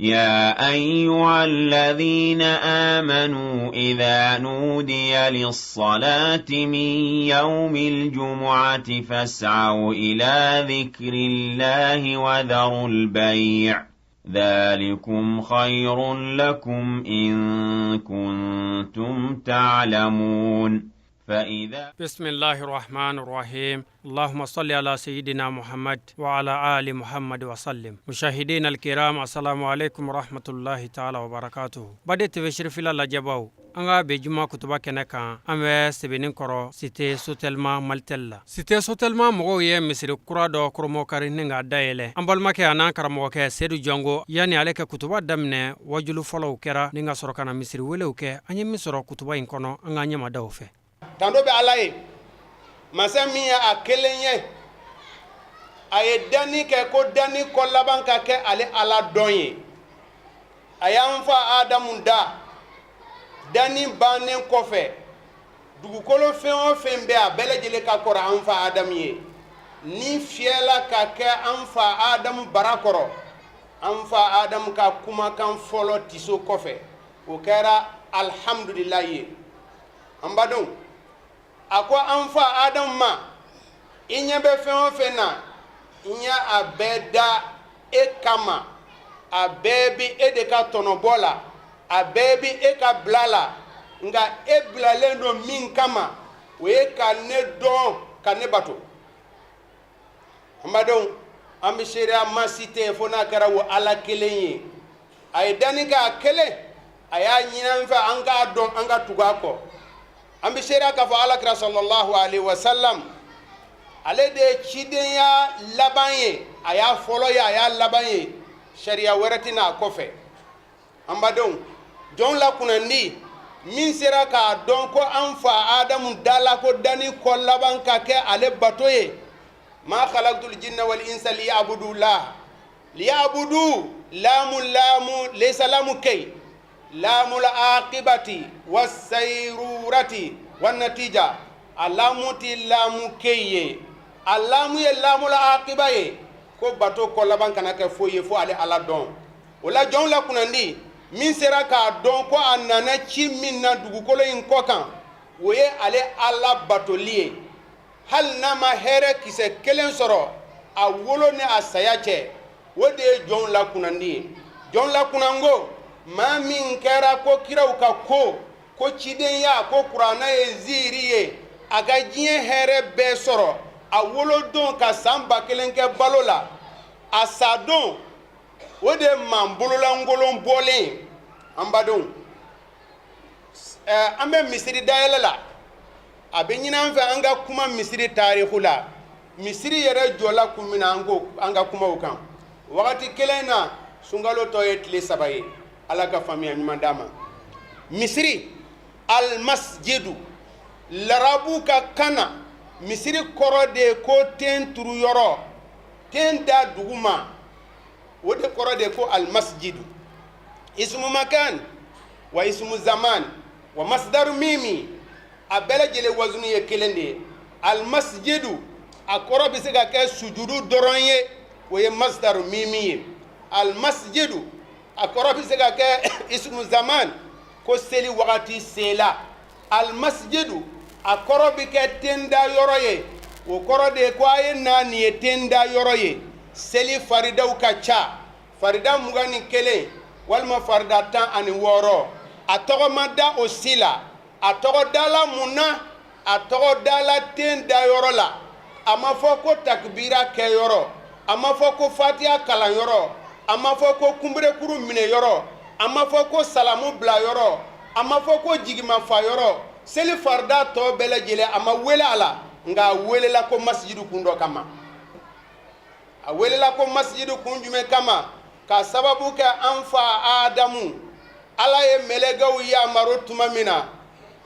يا أيها الذين آمنوا إذا نودي للصلاة من يوم الجمعة فاسعوا إلى ذكر الله وذروا البيع ذلكم خير لكم إن كنتم تعلمون. فإذا بسم الله الرحمن الرحيم، اللهم صل على سيدنا محمد وعلى آل محمد وسلم. مشاهدينا الكرام، السلام عليكم ورحمة الله تعالى وبركاته. Bade TV Sirifila lajɛbaw, an ka bi juma kutuba kɛnɛ kan, an bɛ Sebenikɔrɔ, Cité Sotelma Malitel la. Cité Sotelma mɔgɔw ye misiri kura dɔ koromɔkari ni k'a dayɛlɛ. An balimakɛ a n'an karamɔgɔkɛ Sedu Jɔngo, yanni ale kɛ kutuba daminɛ, wajulu fɔlɔw kɛra ni ka sɔrɔ ka na misiri welew kɛ. An ye min sɔrɔ kutuba in kɔnɔ, an ka ɲɛmadaw fɛ. Tando bɛ Ala ye, masa min ye a kelen ye. A ye danni kɛ ko danni kɔ laban ka kɛ ale Ala dɔn ye. A y'an fa Adamu da. Danni bannen kɔfɛ, dugukolo fɛn o fɛn bɛ, a bɛɛ lajɛlen ka kɔrɔ an fa Adamu ye. Ni fiyɛla ka kɛ an fa Adamu bara kɔrɔ, an fa Adamu ka kumakan fɔlɔ tiso kɔfɛ, o kɛra alihamudulilayi ye. An badenw, a ko an fa Adamu ma: i ɲɛ bɛ fɛn o fɛn na, n y'a a bɛɛ da e kama. A bɛɛ bɛ e de ka tɔnɔbɔ la, a bɛɛ bɛ e ka bila la. Nka e bilalen don min kama, o ye ka ne dɔn, ka ne bato. An badenw, an bɛ seereya ma si tɛ yen fo n'a kɛra o Ala kelen ye. A ye danni kɛ a kelen, a y'a ɲini an fɛ an k'a dɔn, an ka tugu a kɔ. An bɛ seereya k'a fɔ Ala kira sallallahu alaihi wa sallam, ale de ye cidenya laban ye. A y'a fɔlɔ ye, a y'a laban ye, sariya wɛrɛ tɛ n'a kɔfɛ. An badenw, jɔn la kunnandi min sera k'a dɔn ko an fa Adamu dala ko danni kɔ laban ka kɛ ale bato ye. Ma khalaqtul jinna wal insa liyabudu la liyabudu lamu lamu laysa lamu kay lamu la aqibati wasayrurati wan natija. A lamu ti lamu kay ye, a lamu ye lamu la aqiba ye, ko bato kɔ laban kana kɛ foyi ye fo ale Ala dɔn. O la, jɔn la kunnandi min sera k'a dɔn ko a nana ci min na dugukolo in kɔ kan, o ye ale Ala batoli ye, hali n'a ma hɛrɛ kisɛ kelen sɔrɔ a wolo ni a saya cɛ, o de ye jɔnw la kunnandi ye. Jɔn la kunnango maa min kɛra ko kiraw ka ko cidenya, ko kuranna ye ziiri ye, a ka diɲɛ hɛrɛ bɛɛ sɔrɔ a wolodon ka san 1000 kɛ balo la, a sadon, o de ye maa bololankolon bɔlen ye. An badenw, an bɛ misiri dayɛlɛ la. A bɛ ɲini an fɛ an ka kuma misiri tariku la, misiri yɛrɛ jɔla kun min na, an ko an ka kuma o kan. Wagati kelen na, sunkalo tɔ ye tile 3 ye. Ala ka faamuya ɲuman d'a ma. Misiri, almasjidu, larabu ka kan na, misiri kɔrɔ de ye ko ten turu yɔrɔ, ten da duguma, o de kɔrɔ de ko almasjidu. Ismu makan wa ismu zaman wa masdaru mimi, a bɛɛ lajɛlen wazunu ye kelen de ye. Almasjidu, a kɔrɔ bɛ se ka kɛ sujudu dɔrɔn ye, o ye masdaru mimi ye. Almasjidu, a kɔrɔ bɛ se ka kɛ ismu zaman, ko seli wagati sela. Almasjidu, a kɔrɔ bɛ kɛ tenda yɔrɔ ye, o kɔrɔ de ye ko a ye na, nin ye tenda yɔrɔ ye. Seli faridaw ka ca, farida 21 walima farida 16. A tɔgɔ ma da o si la. A tɔgɔ dala mun na? A tɔgɔ dala ten da yɔrɔ la. A ma fɔ ko takibira kɛ yɔrɔ, a ma fɔ ko fatiya kalan yɔrɔ, a ma fɔ ko kunberekuru minɛ yɔrɔ, a ma fɔ ko salamu bila yɔrɔ, a ma fɔ ko jigimafa yɔrɔ. Seli farida tɔ bɛɛ lajɛlen, a ma wele a la, nka a welela ko masijidu kun dɔ kama. A welela ko masijidu kun jumɛn kama? Ka sababu kɛ an fa Adamu, Ala ye mɛlɛkɛw yamaru tuma min na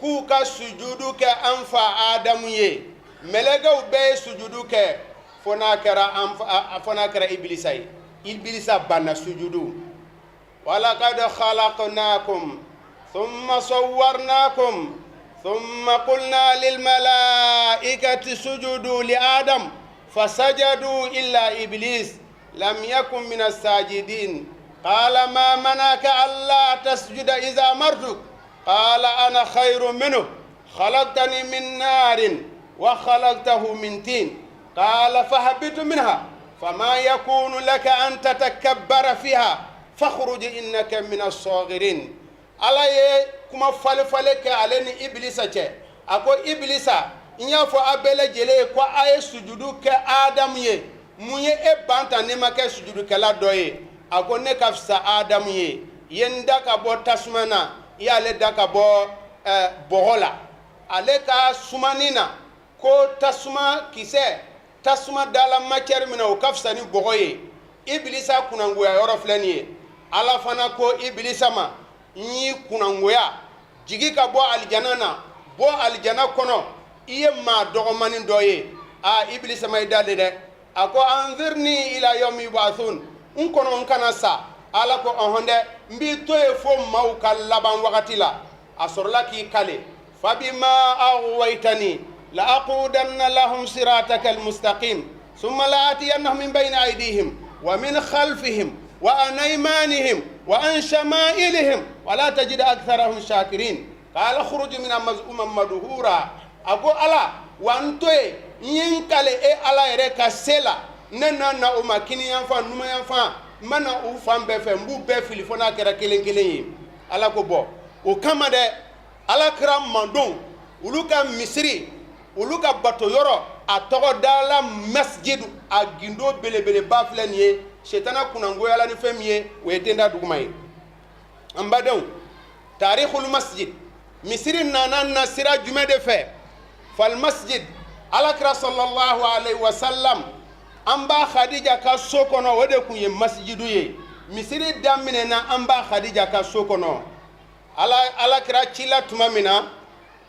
k'u ka sujudu kɛ an fa Adamu ye, mɛlɛkɛw bɛɛ ye sujudu kɛ fo n'a kɛra Ibilisa ye. Ibilisa banna sujudu. Walakad khalaqnakum thumma sawwarnakum thumma qulna lil malaikati sujudu li Adam fasajadu illa Iblis lam yakun minas sajidin. قال ما منعك ألا تسجد إذا أمرتك؟ قال أنا خير منه، خلقتني من نار وخلقته من طين. قال فهبط منها فما يكون لك أن تتكبر فيها فاخرج إنك من الصاغرين. Ala ye kuma fale fale kɛ ale ni Ibilisa cɛ. A ko Ibilisa, n y'a fɔ a bɛɛ lajɛlen ye ko a ye sujudu kɛ Adamu ye, mun ye e ban tan ne ma kɛ sujudukɛla dɔ ye? A ko ne ka fisa Adamu ye, i ye n da ka bɔ tasuma na, i y'ale da ka bɔ bɔgɔ la. Ale ka sumani na ko tasuma kisɛ, tasuma dala matière min na, o ka fisa ni bɔgɔ ye. Ibilisa kunnangoya yɔrɔ filɛ nin ye. Ala fana ko Ibilisa ma, n y'i kunnangoya, jigi ka bɔ alijana na, bɔ alijana kɔnɔ, i ye maa dɔgɔmani dɔ ye. Aa, Ibilisa ma i da de dɛ. A ko anzirni ila yawmi yub'athun, n kɔnɔ n kana sa. Ala ko ɔhɔn dɛ, n b'i to yen fo maaw ka laban wagati la. A sɔrɔla k'i kale, fabima aghwaytani la aqudanna lahum sirataka almustaqim summa la atiyannahum min bayni aydihim wa min khalfihim wa an aymanihim wa an shama'ilihim wa la tajid aktharahum shakirin. Qala khruj minha maz'uman madhura. A ko Ala wa n to yen, n ye n kale e Ala yɛrɛ ka se la, ne na na o ma kini yanfan, numan yanfan, n ma na u fan bɛɛ fɛ, n b'u bɛɛ fili fo n'a kɛra kelen kelen ye. Ala ko bɔ o kama dɛ. Ala kira mandon olu ka misiri, olu ka bato yɔrɔ, a tɔgɔ dala masjid. A gindo belebeleba filɛ nin ye. Setana kunnangoyala ni fɛn min ye, o ye den da duguma ye. An badenw, tarihul masjid, misiri nana na sira jumɛn de fɛ? Fal masjid, Alakira sallallahu alaihi wasallam, an ba Khadija ka so kɔnɔ, o de kun ye masjidu ye. Misiri daminɛna an ba Khadija ka so kɔnɔ. Ala Alakira cila tuma min na,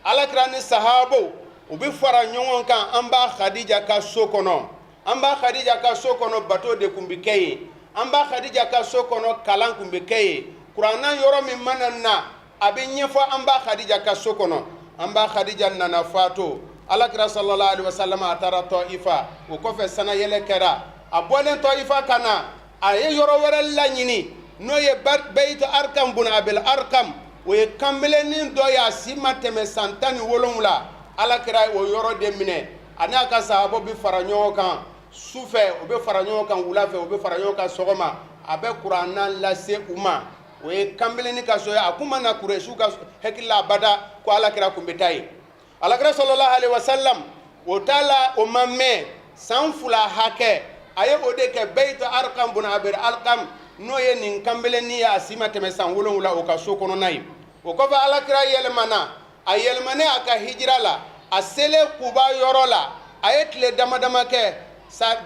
Alakira ni sahabaw u bɛ fara ɲɔgɔn kan an ba Khadija ka so kɔnɔ. An ba Khadija ka so kɔnɔ, bato de kun bɛ kɛ yen. An ba Khadija ka so kɔnɔ, kalan kun bɛ kɛ yen. Kuranna yɔrɔ min mana na, a bɛ ɲɛfɔ an ba Khadija ka so kɔnɔ. An ba Khadija nana faatu. Alakira sallallahu alaihi wasallam a taara Tɔifa. O kɔfɛ, sanayɛlɛ kɛra. A bɔlen Tɔifa ka na, a ye yɔrɔ wɛrɛ laɲini, n'o ye Beyit Arkam bun Abil Arkam. O ye kanbilennin dɔ ye, a si ma tɛmɛ san 17. Alakira o yɔrɔ de minɛ. A n'a ka sahabaw bɛ fara ɲɔgɔn kan su fɛ, u bɛ fara ɲɔgɔn kan wula fɛ, u bɛ fara ɲɔgɔn kan sɔgɔma, a bɛ kuranna lase u ma. O ye kanbilennin ka so ye. A kun ma na Kuresiw ka hakili la abada ko Alakira kun bɛ taa yen. Alakira sallallahu alaihi wasallam o t'a la, o ma mɛn, san 2 hakɛ a ye o de kɛ Beyit Arkam bun Abil Arkam, n'o ye nin kanbilennin ye, a si ma tɛmɛ san 7, o ka so kɔnɔna ye. O kɔfɛ, Alakira yɛlɛmana. A yɛlɛmanen a ka hijira la, a selen Kuba yɔrɔ la, a ye tile dama dama kɛ.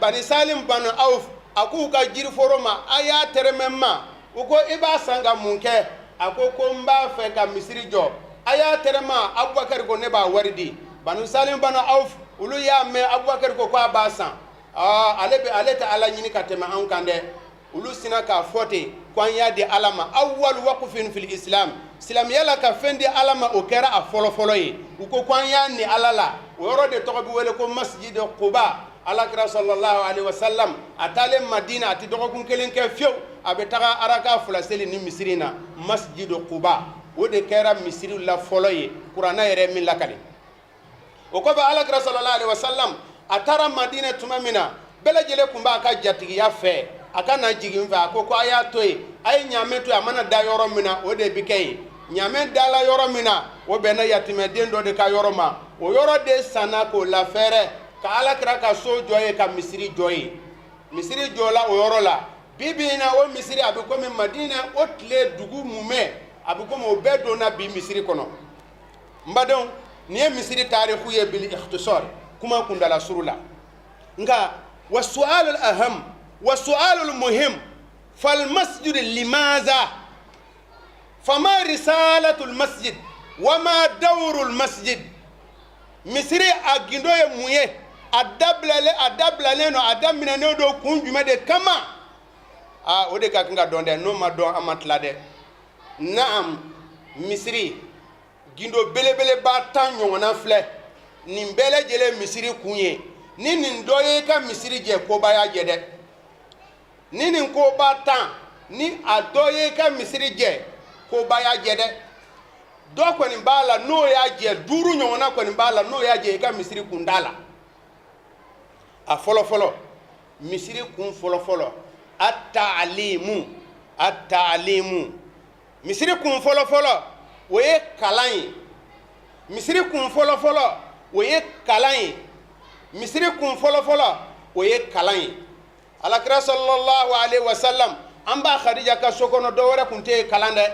Bani Salim Banu Awf, a k'u ka jiriforo ma, a y'a tɛrɛmɛ ma. U ko i b'a san ka mun kɛ? A ko ko n b'a fɛ ka misiri jɔ, a y'a tɛrɛma. Abubakari ko ne b'a wari di. Banu Salim Banu Awf, olu y'a mɛn Abubakari ko k'a b'a san, ale bɛ ale tɛ Ala ɲini ka tɛmɛ anw kan dɛ. Olu sina k'a fɔ ten ko an y'a di Ala ma. Awwal waqfin fil islam, silamɛya la ka fɛn di Ala ma, o kɛra a fɔlɔ-fɔlɔ ye. U ko ko an y'a ni Ala la. O yɔrɔ de tɔgɔ bɛ wele ko masjid Quba. Alakira sallallahu alaihi wasallam a taalen Madina, a tɛ dɔgɔkun kelen kɛ fiyewu, a bɛ taga araka 2 seli ni misiri in na, masjid Quba. O de kɛra misiri la fɔlɔ ye, kuranna yɛrɛ min lakale. O kɔfɛ, Alakira sallallahu alaihi wasallam a taara Madina tuma min na, bɛɛ lajɛlen tun b'a ka jatigiya fɛ a ka na jigin fɛ. A ko ko a y'a to yen, a ye ɲaamɛ to yen, a mana da yɔrɔ min na, o de bɛ kɛ yen. Ɲaamɛ dala yɔrɔ min na, o bɛnna yatimɛden dɔ de ka yɔrɔ ma. O yɔrɔ de sanna k'o lafɛɛrɛ ka Alakira ka so jɔ yen, ka misiri jɔ yen. Misiri jɔla o yɔrɔ la. Bi bi in na, o misiri a bɛ komi Madina o tile dugu mumɛ, a bɛ komi o bɛɛ donna bi misiri kɔnɔ. N badenw, nin ye misiri tariku ye bil ikhtisar, kuma kundala suru la. Nka wa su'alul aham wa su'alul muhim, fal masjid limaza, fama risalatul masjid wa ma dawrul masjid? Misiri a gindo ye mun ye? A dabilalen, a dabilalen don, a daminɛnen don kun jumɛn de kama? Aa, o de ka kan ka dɔn dɛ. N'o ma dɔn, an ma tila dɛ. Naam, misiri gindo belebeleba 10 ɲɔgɔnna filɛ nin bɛɛ lajɛlen misiri kun ye. Ni nin dɔ ye i ka misiri jɛ, koba y'a jɛ dɛ. Ni nin koba 10 Ni a dɔ ye i ka misiri jɛ, koba y'a jɛ dɛ. Dɔ kɔni b'a la n'o y'a jɛ, duuru ɲɔgɔnna kɔni b'a la n'o y'a jɛ, i ka misiri kun t'a la. A fɔlɔ fɔlɔ, misiri kun fɔlɔ fɔlɔ, ataalimu, ataalimu. Misiri kun fɔlɔ fɔlɔ, o ye kalan ye. Misiri kun fɔlɔ fɔlɔ, o ye kalan ye. Misiri kun fɔlɔ fɔlɔ, o ye kalan ye. Alakira sallallahu alaihi wasallam, an ba Khadija ka so kɔnɔ, dɔ wɛrɛ kun tɛ yen kalan dɛ.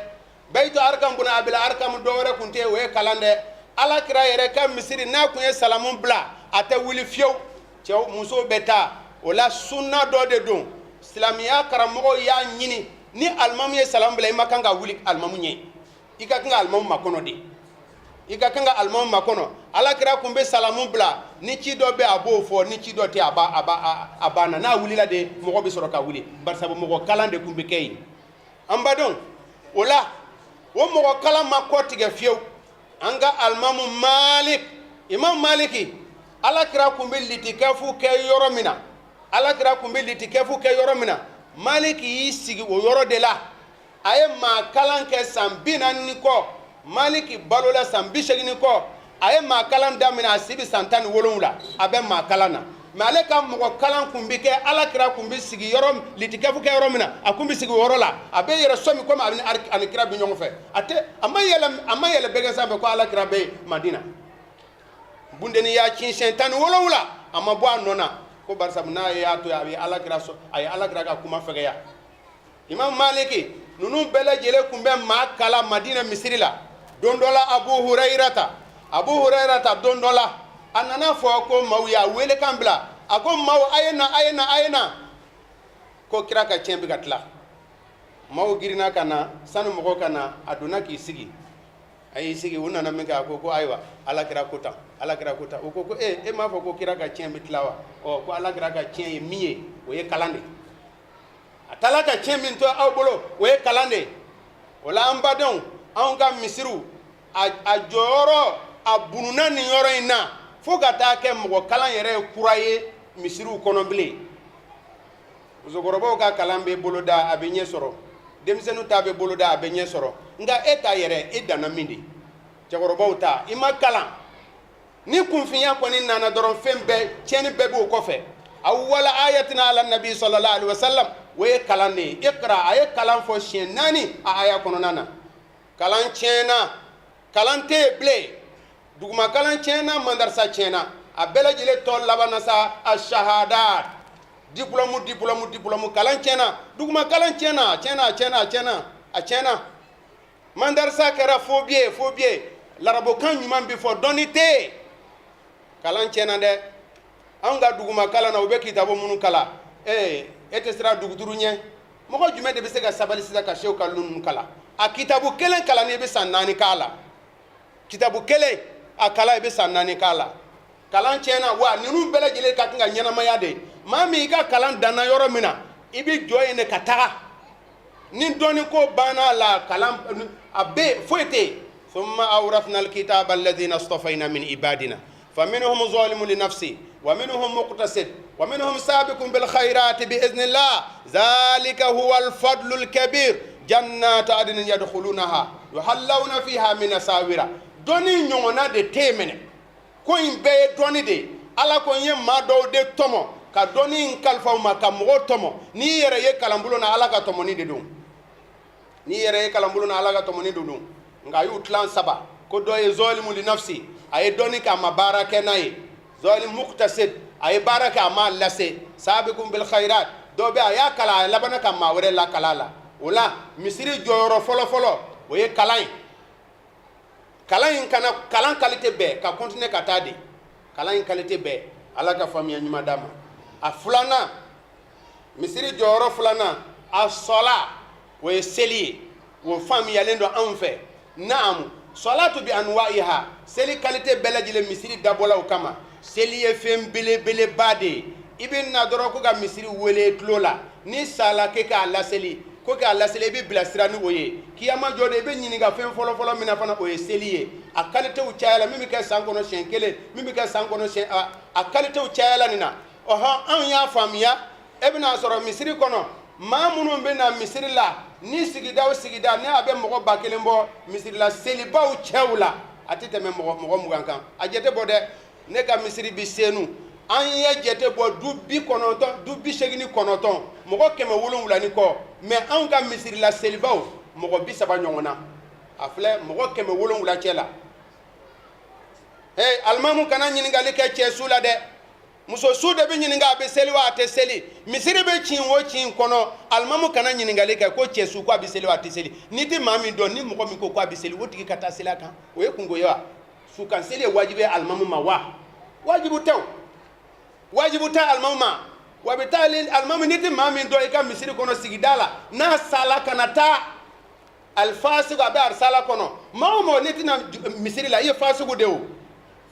Bayitu Arkam buna Abil Arkam, dɔ wɛrɛ kun tɛ yen, o ye kalan dɛ. Alakira yɛrɛ ka misiri, n'a kun ye salamu bila, a tɛ wuli fiyewu, cɛw musow bɛ taa o la. Sunna dɔ de don, silamɛya karamɔgɔw y'a ɲini, ni alimamu ye salamu bila, i ma kan ka wuli alimamu ɲɛ, i ka kan ka alimamu makɔnɔ de, i ka kan ka alimamu makɔnɔ. Alakira kun bɛ salamu bila, ni ci dɔ bɛ, a b'o fɔ, ni ci dɔ tɛ, a b'a a b'a a banna. N'a wulila de, mɔgɔ bɛ sɔrɔ ka wuli, barisa mɔgɔ kalan de kun bɛ kɛ yen. An badenw, o la o mɔgɔ kalan ma kɔ tigɛ fiyewu. An ka alimamu Malik, Imam Maliki, Alakira kun bɛ litikafu kɛ yɔrɔ min na, Alakira kun bɛ litikafu kɛ yɔrɔ min na, Maliki y'i sigi o yɔrɔ de la. A ye maa kalan kɛ san 40 ni kɔ. Maliki balola san 80 ni kɔ. A ye maa kalan daminɛ, a si bɛ san 17, a bɛ maa kalan na. Mais ale ka mɔgɔ kalan kun bɛ kɛ, Alakira kun bɛ sigi yɔrɔ, litikafu kɛ yɔrɔ min na, a kun bɛ sigi o yɔrɔ la. A bɛ yɛrɛ sɔmi komi a ni ani kira bɛ ɲɔgɔn fɛ. A tɛ, a ma yɛlɛ, a ma yɛlɛ bɛgɛ sanfɛ ko Alakira bɛ Madina. Bundeni y'a ci siɲɛ 17, a ma bɔ a nɔ na, ko barisa n'a y'a to yen, a bɛ Alakira sɔn, a ye Alakira ka kuma fɛgɛya. Imam Maliki ninnu bɛɛ lajɛlen kun bɛ maa kalan Madina misiri la. Don dɔ la, Abu Hurairata, Abu Hurairata, don dɔ la a nana fɔ ko maaw y'a wele kan bila, a ko maaw, a ye na, a ye na, a ye na, ko kira ka tiɲɛ bɛ ka tila. Maaw girinna ka na. Sani mɔgɔw ka na, a donna k'i sigi. A y'i sigi, u nana min kɛ, a ko ko ayiwa, Alakira ko tan, Alakira ko tan. U ko ko e m'a fɔ ko kira ka tiɲɛ bɛ tila wa? Ɔ, ko Alakira ka tiɲɛ ye min ye, o ye kalan de ye. A taala ka tiɲɛ min to aw bolo, o ye kalan de ye. O la, an badenw, anw ka misiriw, a jɔyɔrɔ a bununa nin yɔrɔ in na, fo ka taa kɛ mɔgɔ kalan yɛrɛ ye kura ye misiriw kɔnɔ bilen. Musokɔrɔbaw ka kalan bɛ boloda, a bɛ ɲɛ sɔrɔ. Denmisɛnninw ta bɛ boloda, a bɛ ɲɛ sɔrɔ. Nka e ta yɛrɛ, e danna min de, cɛkɔrɔbaw ta, i ma kalan. Ni kunfinya kɔni nana dɔrɔn, fɛn bɛɛ tiɲɛni bɛɛ b'o kɔfɛ. Awwala ayatina ala nabi sallallahu alaihi wasallam, o ye kalan de ye. Iqra, a ye kalan fɔ siɲɛ naani a aya kɔnɔna na. Kalan tiɲɛna, kalan tɛ yen bilen. Duguma kalan tiɲɛna, madarasa tiɲɛna, a bɛɛ lajɛlen tɔ laban na sa, a shahada, diplôme, diplôme, diplôme. Kalan tiɲɛna, duguma kalan tiɲɛna, tiɲɛna, tiɲɛna, tiɲɛna, a tiɲɛna. Madarasa kɛra faux billet, faux billet. Larabukan ɲuman bɛ fɔ, dɔnni tɛ yen. Kalan tiɲɛna dɛ. Anw ka duguma kalan na, u bɛ kitabu minnu kalan, ee, e tɛ siran duguturu ɲɛ. Mɔgɔ jumɛn de bɛ se ka sabali sisan ka sew ka ninnu kalan? A kitabu kelen kalan, i bɛ san 4 k'a la. Kitabu kelen a kalan, i bɛ san 4 k'a la. Kalan tiɲɛna wa. Ninnu bɛɛ lajɛlen ka kan ka ɲɛnamaya de. Maa min i ka kalan danna yɔrɔ min na, i bɛ jɔ yen de ka taga. Ni dɔnni ko banna la, kalan a bɛ foyi tɛ yen. Thumma awrathna alkitaba alladhina istafayna min ibadina faminhum zalimun li nafsi wa minhum muqtasid wa minhum sabiqun bil khairati bi idhnillah dhalika huwa al-fadlu al-kabir jannatu adnin yadkhulunaha yuhallawna fiha min asawira. Dɔnni ɲɔgɔnna de tɛ yen minɛ. Ko in bɛɛ ye dɔnni de ye. Ala ko n ye maa dɔw de tɔmɔ ka dɔnni in kalifa u ma ka mɔgɔw tɔmɔ. N'i yɛrɛ ye kalanbulon na, Ala ka tɔmɔni de don. N'i yɛrɛ ye kalanbulon na, Ala ka tɔmɔni de don. Nka a y'u tilan saba, ko dɔ ye zɔlimu li nafsi, a ye dɔnni kɛ, a ma baara kɛ n'a ye. Zɔlim muktasid, a ye baara kɛ, a m'a lase. Sabiqun bil khairat, dɔ bɛ a y'a kalan, a labanna ka maa wɛrɛ lakala la. O la, misiri jɔyɔrɔ fɔlɔ-fɔlɔ, o ye kalan ye. Kalan in kana kalan qualité bɛɛ ka continuer ka taa de, kalan in qualité bɛɛ. Ala ka faamuya ɲuman d'a ma. A filanan, misiri jɔyɔrɔ filanan, a sɔla, o ye seli ye. O faamuyalen don anw fɛ. Naamu, sɔlatu bi anwa'iha, seli qualité bɛɛ lajɛlen, misiri dabɔla o kama. Seli ye fɛn belebeleba de ye. I bɛ na dɔrɔn ko ka misiri wele tulo la, ni sala k'e k'a laseli, ko k'a laseli, i bɛ bilasira ni o ye. Kiyama jɔ de, i bɛ ɲininka fɛn fɔlɔ-fɔlɔ min na fana, o ye seli ye. A qualitéw cayala, min bɛ kɛ san kɔnɔ siɲɛ kelen, min bɛ kɛ san kɔnɔ siɲɛ, a qualitéw cayala nin na. Ɔhɔn, anw y'a faamuya. E bɛna sɔrɔ misiri kɔnɔ Maa minnu bɛ na misiri la, ni sigida o sigida ni a bɛ mɔgɔ 1000 bɔ, misirila selibaw cɛw la, a tɛ tɛmɛ mɔgɔ 20 kan. A jate bɔ dɛ. Ne ka misiri bi Senu, an ye jate bɔ, du 90, du 89, mɔgɔ 700 ni kɔ. Mais anw ka misirila selibaw, mɔgɔ 30 ɲɔgɔn na, a filɛ, mɔgɔ 700 cɛ la. Hey, alimamu kana ɲininkali kɛ cɛ su la dɛ. Muso su de bɛ ɲininka, a bɛ seli wa, a tɛ seli. Misiri bɛ ci o ci kɔnɔ, alimamu kana ɲininkali kɛ ko cɛ su ko a bɛ seli wa, a tɛ seli. N'i tɛ maa min dɔn, ni mɔgɔ min ko ko a bɛ seli, o tigi ka taa seli a kan, o ye kunko ye wa? Su kan seli ye wajibi ye alimamu ma wa? Wajibu tɛ o, wajibu tɛ alimamu ma. Wa bɛ taa alimamu, n'i tɛ maa min dɔn i ka misiri kɔnɔ sigida la, n'a sala, kana taa. Alifasigu, a bɛ arisala kɔnɔ. Maa o mɔgɔ n'i tɛna misiri la, i ye fasigu de o.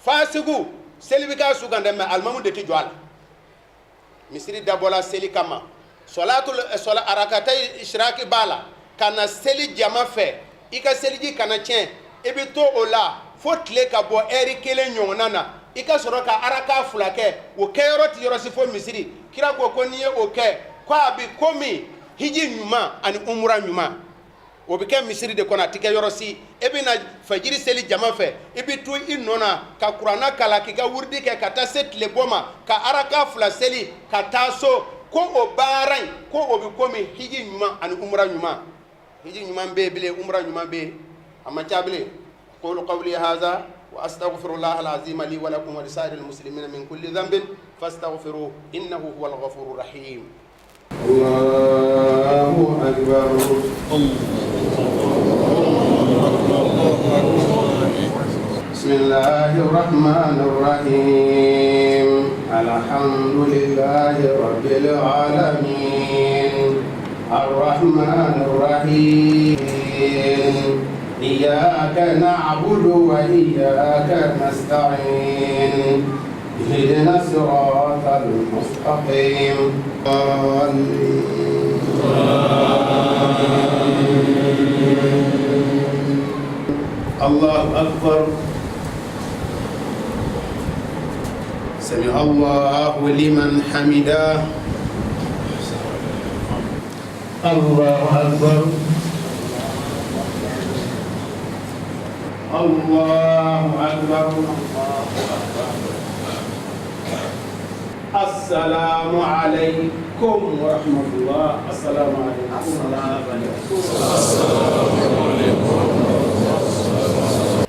Fasigu seli bɛ k'a su kan dɛ, mais alimamu de tɛ jɔ a la. Misiri dabɔla seli kama. Sɔlatul sɔla arakata isiraki b'a la, ka na seli jama fɛ, i ka seliji kana tiɲɛ. I bɛ to o la fo tile ka bɔ ɛri kelen ɲɔgɔnna na, i ka sɔrɔ ka araka fila kɛ. O kɛyɔrɔ tɛ yɔrɔ si fo misiri. Kira ko ko n'i ye o kɛ, ko a bɛ komi hiji ɲuman ani umura ɲuman. O bɛ kɛ misiri de kɔnɔ, a tɛ kɛ yɔrɔ si. E bɛ na fajiri seli jama fɛ, i bɛ to i nɔ na ka kuranna kalan, k'i ka wurudi kɛ ka taa se tile bɔ ma, ka araka fila seli ka taa so. Ko o baara in, ko o bɛ komi hiji ɲuman ani umura ɲuman. Hiji ɲuman bɛ yen bilen, umura ɲuman bɛ yen, a man ca bilen. أقول قولي هذا وأستغفر الله العظيم لي ولكم ولسائر المسلمين من كل ذنب فاستغفروه إنه هو الغفور الرحيم. الله أكبر. بسم الله الرحمن الرحيم. الحمد لله رب العالمين. الرحمن الرحيم. إياك نعبد وإياك نستعين. اهدنا الصراط المستقيم. آمين. الله أكبر. سمع الله لمن حمده. الله أكبر. الله أكبر. السلام عليكم ورحمة الله. السلام عليكم. السلام عليكم.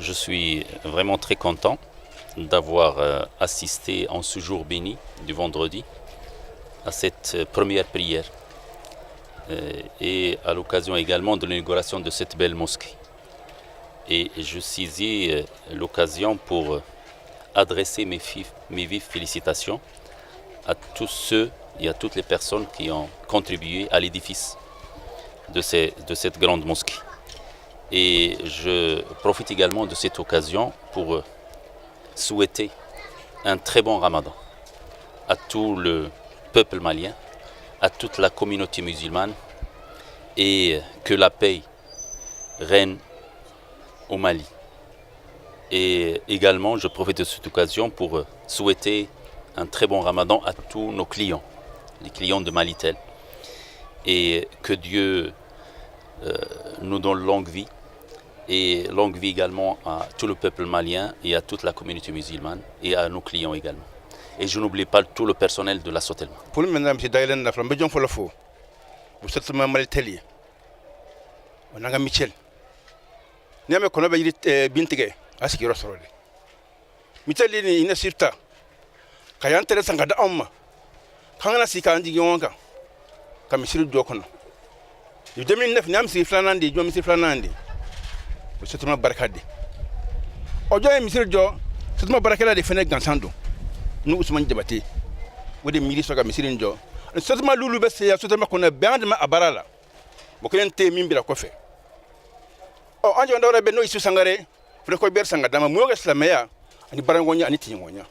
Je suis vraiment très content d'avoir assisté en ce jour béni du vendredi à cette première prière et à l'occasion également de l'inauguration de cette belle mosquée. Et je saisis l'occasion pour adresser mes vives félicitations à tous ceux et à toutes les personnes qui ont contribué à l'édifice de cette grande mosquée. Et je profite également de cette occasion pour souhaiter un très bon ramadan à tout le peuple malien, à toute la communauté musulmane et que la paix règne au Mali. Et également, je profite de cette occasion pour souhaiter un très bon ramadan à tous nos clients, les clients de Malitel, et que Dieu nous donne longue vie et longue vie également à tout le peuple malien et à toute la communauté musulmane et à nos clients également. Et je n'oublie pas tout le personnel de la Sotelma. Pour le maintenant, monsieur Daylen, la flambe jɔn fɔlɔ fo o Sotelma Malitel ye, o n'an ka Michel. N'i y'a mɛn kɔnɔ bɛ yiri bin tigɛ, a sigiyɔrɔ sɔrɔ de. Michel ni initiative ta ka yan tɛrɛ san ka di anw ma, k'an kana sigi k'an jigin ɲɔgɔn kan ka misiri jɔ kɔnɔ. 2009, nin y'an misiri filanan de ye, jɔ misiri filanan de ye. O Sotelma barika de. Ɔ, jɔn ye misiri jɔ? Sotelma baarakɛla de fɛnɛ gansan don, n'u Usumani Jabate. O de miiri sɔrɔ ka misiri in jɔ. Sotelma lulu bɛ se yan, Sotelma kɔnɔ bɛɛ, an dɛmɛ a baara la. Mɔgɔ kelen tɛ yen min bila kɔfɛ. Ɔ, an jɔ dɔwɛrɛ bɛ, n'o ye Isu Sangare fana ko bɛɛ san ka d'a ma. Mun y'o kɛ? Silamɛya ani baaraɲɔgɔnya ani tiɲɛɲɔgɔnya.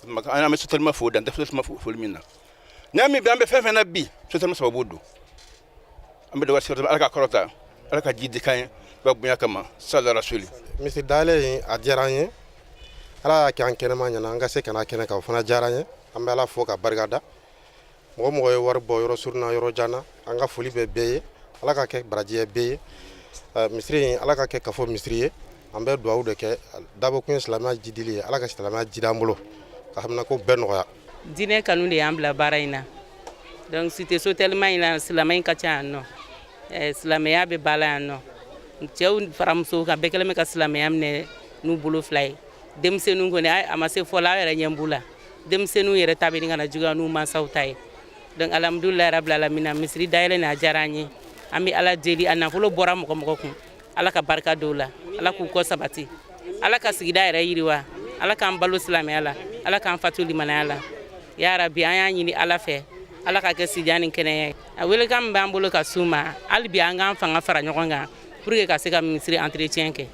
An bɛ Sotelma fo, dan tɛ Sotelma foli min na. N'a min bɛ, an bɛ fɛn fɛn na bi, Sotelma sababu don. An bɛ dɔgɔ Sotelma, Ala ka kɔrɔta, Ala ka ji di kan ye ba bonya kama sala rasuli. Misiri dayɛlɛ in, a diyara an ye. Ala y'a kɛ an kɛnɛma ɲɛna, an ka se ka na kɛnɛ kan, o fana diyara an ye. An bɛ Ala fo ka barika da. Mɔgɔ mɔgɔ ye wari bɔ yɔrɔ surun na, yɔrɔ jan na, an ka foli bɛ bɛɛ ye. Ala ka kɛ baraji ye bɛɛ ye. Misiri in, Ala ka kɛ kafo misiri ye. An bɛ dugawu de kɛ. Dabɔkun ye silamɛya jidili ye. Ala ka silamɛya jidi an bolo ka haminako bɛɛ nɔgɔya. Diinɛ kanu de y'an bila baara in na. Donc cité Sotelma in na, silamɛ in ka ca yan nɔ. Silamɛya bɛ ba la yan nɔ. Cɛw fara musow kan, bɛɛ kɛlen bɛ ka silamɛya minɛ n'u bolo fila ye. Denmisɛnninw kɔni, a ma se fɔlɔ, aw yɛrɛ ɲɛ b'u la. Denmisɛnninw yɛrɛ ta bɛ ɲini ka na juguya n'u mansaw ta ye. Donc alhamdulilayi rabil alamina, misiri dayɛlɛ nin, a diyara an ye. An bɛ Ala deli, a nafolo bɔra mɔgɔ mɔgɔ kun, Ala ka barika don la, Ala k'u kɔ sabati, Ala ka sigida yɛrɛ yiriwa, Ala k'an balo silamɛya la, Ala k'an fatu limanaya la. Ya rabi, an y'a ɲini Ala fɛ, Ala ka kɛ sijan ni kɛnɛya ye. A welekan min b'an bolo ka s'u ma, hali bi an k'an fanga fara ɲɔgɔn kan pour que ka se ka misiri entretien kɛ.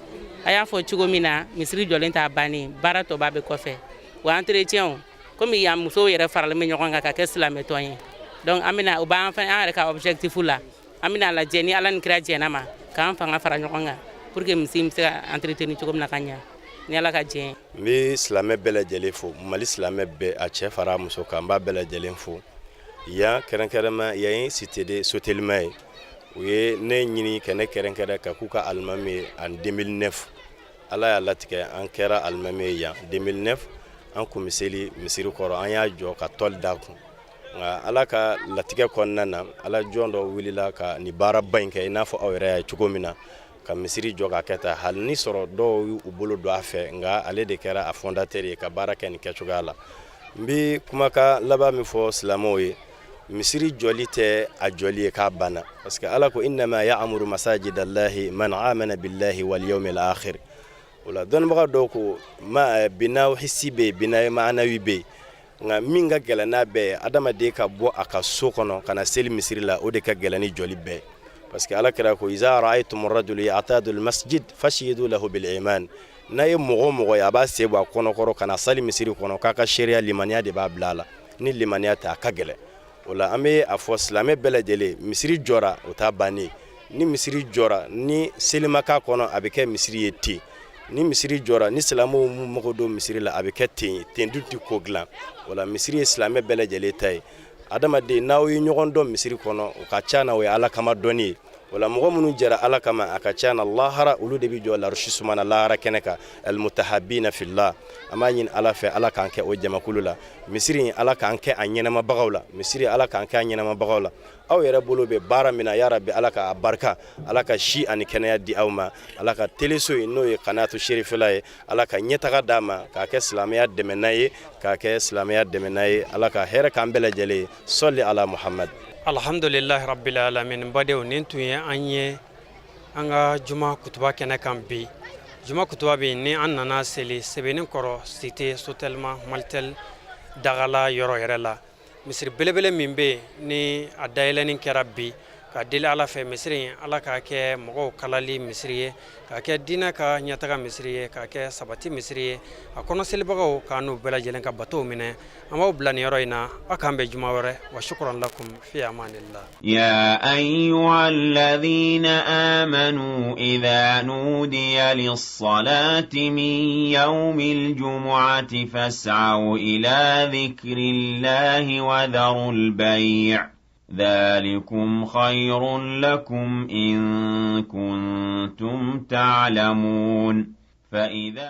A y'a fɔ cogo min na, misiri jɔlen t'a bannen, baara tɔba bɛ kɔfɛ wa. Entretien, komi yan musow yɛrɛ faralen bɛ ɲɔgɔn kan ka kɛ silamɛtɔn ye, donc an bɛna o b'an fɛn an yɛrɛ ka objectif la. An bɛna lajɛ ni Ala ni kira jɛnna ma, k'an fanga fara ɲɔgɔn kan pour que misiri bɛ se ka entretenir cogo min na ka ɲɛ, ni Ala ka jɛn. N bɛ silamɛ bɛɛ lajɛlen fo, Mali silamɛ bɛɛ, a cɛ fara a muso kan, n b'a bɛɛ lajɛlen fo. Yan kɛrɛnkɛrɛnma, yan ye cité de Sotelma ye. U ye ne ɲini ka ne kɛrɛnkɛrɛn ka k'u ka alimami ye en 2009. Ala y'a latigɛ, an kɛra alimami ye yan 2009. An kun bɛ seli misiri kɔrɔ, an y'a jɔ ka tɔli da kun. Nka Ala ka latigɛ kɔnɔna na, Ala jɔn dɔ wulila ka nin baaraba in kɛ, i n'a fɔ aw yɛrɛ y'a ye cogo min na, ka misiri jɔ ka kɛ tan. Hali ni sɔrɔ dɔw y'u bolo don a fɛ, nka ale de kɛra a fondateur ye ka baara kɛ nin kɛcogoya la. N bɛ kumakan laban min fɔ silamɛw ye, misiri jɔli tɛ a jɔli ye k'a banna, parce que Ala ko: innama ya'muru masajidallahi man amana billahi wal yawmil akhir. O la, dɔnnibaga dɔw ko ma binaw hissi bɛ yen, binaw ma'anawi bɛ yen, nka min ka gɛlɛn n'a bɛɛ ye, adamaden ka bɔ a ka so kɔnɔ ka na seli misiri la, o de ka gɛlɛn ni jɔli bɛɛ, parce que Ala kira ko: iza ra'aytum rajulu ya'tadu al-masjid fashidu lahu bil iman. N'a ye mɔgɔ o mɔgɔ ye a b'a sen bɔ a kɔnɔkɔrɔ ka na sali misiri kɔnɔ, k'a ka seereya, limaniya de b'a bila a la. Ni limaniya tɛ, a ka gɛlɛn. O la, an bɛ a fɔ silamɛ bɛɛ lajɛlen, misiri jɔra, o t'a bannen. Ni misiri jɔra, ni selima k'a kɔnɔ, a bɛ kɛ misiri ye ten. Ni misiri jɔra, ni silamɛw m'u mago don misiri la, a bɛ kɛ ten. Ten dun tɛ ko dilan. O la, misiri ye silamɛ bɛɛ lajɛlen ta ye. Adamaden, n'aw ye ɲɔgɔn dɔn misiri kɔnɔ, o ka ca na, o ye Ala kama dɔnni ye. O la, mɔgɔ minnu jɛra Ala kama, a ka ca na, lahara olu de bɛ jɔ larusi suma na lahara kɛnɛ kan, almutahabina fillah. An b'a ɲini Ala fɛ, Ala k'an kɛ o jamakulu la. Misiri in, Ala k'an kɛ a ɲɛnamabagaw la. Misiri, Ala k'an kɛ a ɲɛnamabagaw la. Aw yɛrɛ bolo bɛ baara min na, ya rabi, Ala ka barika, Ala ka si ani kɛnɛya di aw ma. Ala ka teleso in, n'o ye Kanatu Serifila ye, Ala ka ɲɛtaga d'a ma, k'a kɛ silamɛya dɛmɛna ye, k'a kɛ silamɛya dɛmɛna ye. Ala ka hɛrɛ k'an bɛɛ lajɛlen ye. Sɔli ala Muhamad. Alhamdulilahi rabbil alamin. Badenw, nin tun ye an ye an ka juma kutuba kɛnɛ kan bi. Juma kutuba bɛ ni an nana seli sɛbɛnni kɔrɔ cité Sotelma Malitel dagala yɔrɔ yɛrɛ la, misiri belebele min bɛ yen ni a dayɛlɛnni kɛra bi. Ka deli Ala fɛ, misiri in, Ala k'a kɛ mɔgɔw kalali misiri ye, k'a kɛ diinɛ ka ɲɛtaga misiri ye, k'a kɛ sabati misiri ye. A kɔnɔ selibagaw, k'a n'u bɛɛ lajɛlen ka batow minɛ. An b'aw bila nin yɔrɔ in na. Aw k'an bɛn juma wɛrɛ. Wa shukran lakum, fi amanillah. يا أيها الذين آمنوا إذا نودي للصلاة من يوم الجمعة فاسعوا إلى ذكر الله وذروا البيع ذلكم خير لكم إن كنتم تعلمون. فإذا